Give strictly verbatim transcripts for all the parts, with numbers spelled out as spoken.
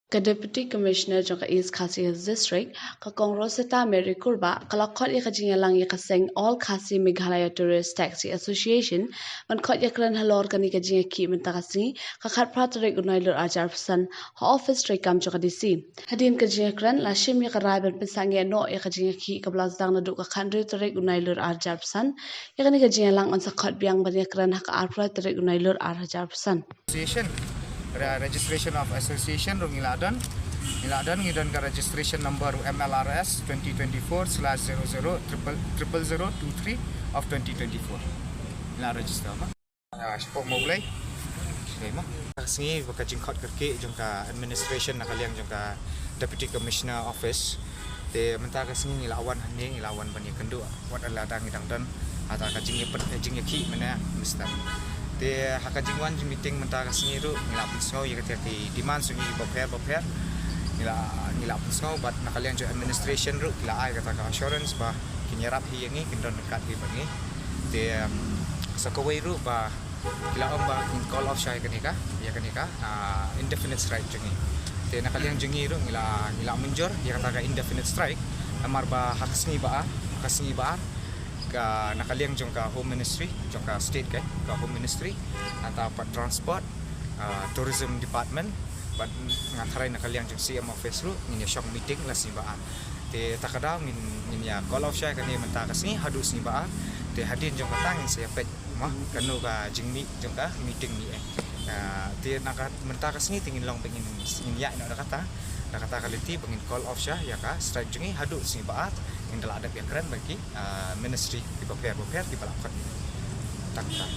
Ka Deputy Commissioner jong ka East Khasi Hills District, ka Kong Rosetta Mary Kurbah, ka la khot ïa ka jingïalang ïa ka seng All Khasi Meghalaya Tourist Taxi Association ban khot ïakren halor kane ka jingïakhih mynta ka sngi, ka khatphra tarik u Nailur arhajar arphew san, ha office treikam jong ka D C. Hadien ka jingïakren, la shim ïa ka rai ban pynsangeh noh ïa ka jingïakhih kaba la sdang naduh ka khathynriew tarik u Nailur arhajar arphew san. Ïa kane ka jingïalang yn sa khot biang ban ïakren ha ka arphew tarik u Nailur arhajar arphew san. Association, re-, registration of association ruh ngi la don. Ngi la don, ngi don ka registration number M L R S twenty twenty-four slash zero zero triple, triple zero two three of twenty twenty-four. Ngi la register ma. Ah, shapoh Mawlai. Shapoh ma. Ka sngi ba ka jingkhot kyrkieh jong ka administration na ka liang jong ka Deputy Commissioner Office. Te mynta ka sngi ngi la wan hangne, ngi la wan ban ïakynduh wat la dang ngi dang don ha ka jingïapyni, jingïakhih mynne mynstep. Te ha ka jingwan jingmeeting mynta ka sngi ruh ngi la pynsngew ïa kata ki demand jong ngi bapher bapher. Ngi la, ngi la pynsngew bad na ka liang jong administration ruh ki la ai kata ka assurance ba kin ïarap hi ïa ngi, kin don ryngkat hi bad ngi. Te, um, sa kawei ruh ba ki la ong ba kin call off shai kane ka, ïa kane ka, ah, indefinite strike jong ngi. Te na ka liang jong ngi ruh ngi la, ngi la mynjur ïa kata ka indefinite strike. Namar ba ha ka sngi ba ar, ka sngi ba ar, ka na ka liang jong ka Home Ministry, jong ka state ka, ka Home Ministry, nangta pat Transport, ah, Tourism Department, bad nga tharai na ka liang jong C M Office ruh ngin ïa shong meeting la sngi ba ar. Te ta ka daw ngin, ngin ïa call off shai kane mynta ka sngi haduh sngi ba ar. Te hadien jong kata ngin sa ïa peit ma kano ka jingmih jong ka meeting ne eh. Ah, te na ka mynta ka sngi te ngin long ba ngin, ngin ïaid noh da kata, da kata ka lynti ba ngin call off shai ïa ka strike jong ngi haduh sngi ba ar. Ngin da lah dep ïakren bad ki, ah, ministry kiba pher bapher kiba la khot. Tang ta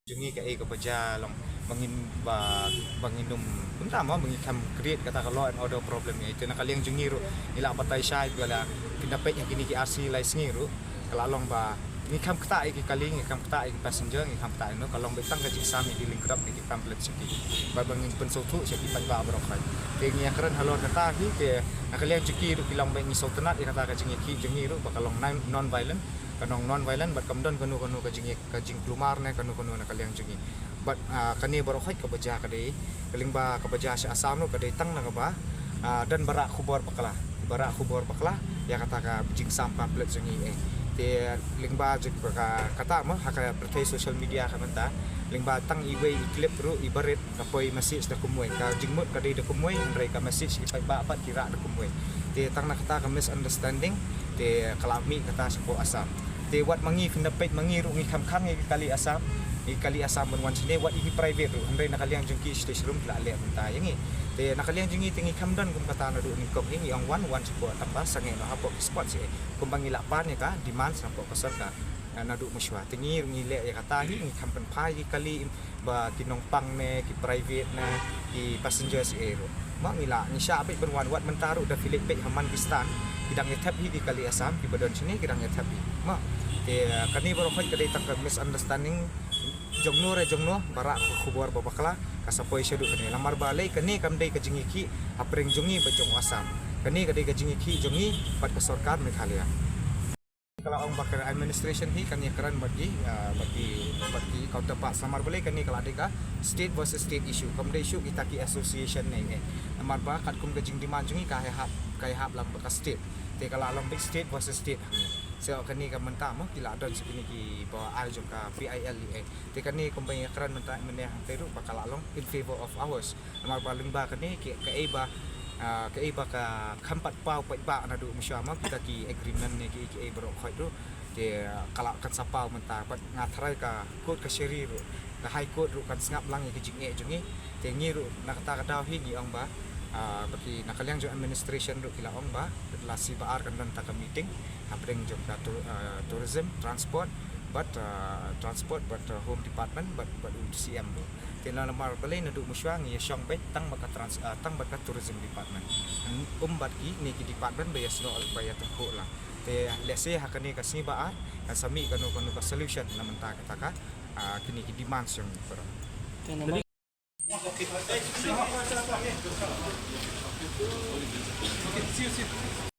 jong ngi kaei kaba jia long ba ngin ba, ba ngin ym, kumta mo, ba ngin kham create kata ka law and order problem ïa. Te na ka liang jong ngi ruh ngi la batai shai ba la pynda peit ha kine ki ar sngi lai sngi ruh ka la long ba ngi kham ktah ïa ki kali, ngi kham ktah ïa ki passenger, ngi kham ktah ïa no, ka long ba tang ka jingsam ïa ki lyngkdap ïa ki pamphlet sha ki. Bad ba ngin pynsngewthuh sha ki paidbah baroh khoit. Te ngi ïakren halor kata hi, te na ka liang jong ki ruh ki long ba ngi sngewtynnat ïa kata ka jingïakhih jong ngi ruh ba ka long non, non-violent, ka long non-violent bad kam don kano kano ka jingïa ka jingkulmar ne kano kano na ka liang jong ngi. Bad, ah, kane baroh khoit kaba jia ka dei, ka lyngba kaba jia sha Assam ruh ka dei tang na kaba, ah, don ba rah khubor bakla, ba rah khubor bakla ïa kata ka jingsam pamphlet jong ngi eh. Te lyngba jong ka, kata mo, ha ka pyrthei social media ka mynta, lyngba tang iwei i clip ruh iba rit ka poi message da kumwei, ka jingmut ka dei da kumwei, hynrei ka message ki paidbah pat ki rah da kumwei. Te tang na kata ka misunderstanding te ka la mih kata shapoh Assam. Te wat ma ngi, phin da peit ma ngi ruh ngi kham khang ïa ki kali Assam, ïa ki kali Assam ban wan shane, wat ïa ki private ruh, hynrei na ka liang jong ki state shrum ki la leh bynta ïa ngi. Te na ka liang jong ngi te ngi kham don kum kata naduh nyngkong hi, ngi ong wan, wan shapoh, tang ba sangeh noh hapoh ki spot sha eh, kumba ngi la pan ïa ka demand shapoh ka sorkar, eh, naduh mynshuwa. Te ngi ruh ngi leh ïa kata hi, ngi kham pynphai ïa ki kali ba ki nongpang ne, ki private ne, ki passenger sha eh ruh. Ma ngi la, ngi shah beit ban wan, wat mynta ruh da phi leit beit ha man ki stand, ki dang ïa thep hi ki kali Assam kiba don shane, ki dang ïa thep hi. Ma te, eh, kane baroh khoit ka dei tang ka misunderstanding jong no re jong no, ba rah ka khubor ba bakla, ka sa poi shaduh kane. Namar balei kane kam dei ka jingïakhih hapdeng jong ngi bad jong Assam. Kane ka dei ka jingïakhih jong ngi bad ka sorkar Meghalaya. Ka la ong ba ka administration hi kan ïakren bad ki, ah, bad ki, bad ki counterparts. Namar balei kane ka la dei ka state versus state issue. Kam dei issue kita ki association ne eh. Namar ba katkum ka jingdemand jong ngi ka ïahap, ka ïahap lang bad ka state. Te ka la long beit state versus state. So kane ka mynta mo ki la don sha kine kiba ai jong ka P I L E A. Te kane kumba ïakren mynta mynne hangtei ruh ba ka la long in favor of ours. Namar ba lyngba kane ki, kaei ba, ah, kaei ba ka kham pat paw paidbah naduh mynshuwa mo, kita ki agreement ne kiei kiei baroh khoit ruh. Te, ah, ka la kan sa paw mynta, bad nga tharai ka court kashari ruh, ka High Court ruh kan sngap lang ïa ki jingeh jong ngi. Te ngi ruh na kata ka daw hi ngi ong ba, ah, ba ki na ka liang jong administration ruh ki la ong ba la sngi ba ar kan don ta ka meeting hapdeng jong ka tour-, ah, tourism, transport, bad, ah, transport, bad, ah, home department, bad, bad u C M ruh. Te namar balei naduh mynshuwa ngi ïa shong beit tang bad ka trans-, ah, tang bad ka tourism department. Ym bad kine ki department ba ïa snoh ba ïa tyngkhuh lang. Te lehse ha kane ka sngi ba ar kan sa mih kano kano ka solution na mynta kata ka, ah, kine ki demand jong ngi baroh.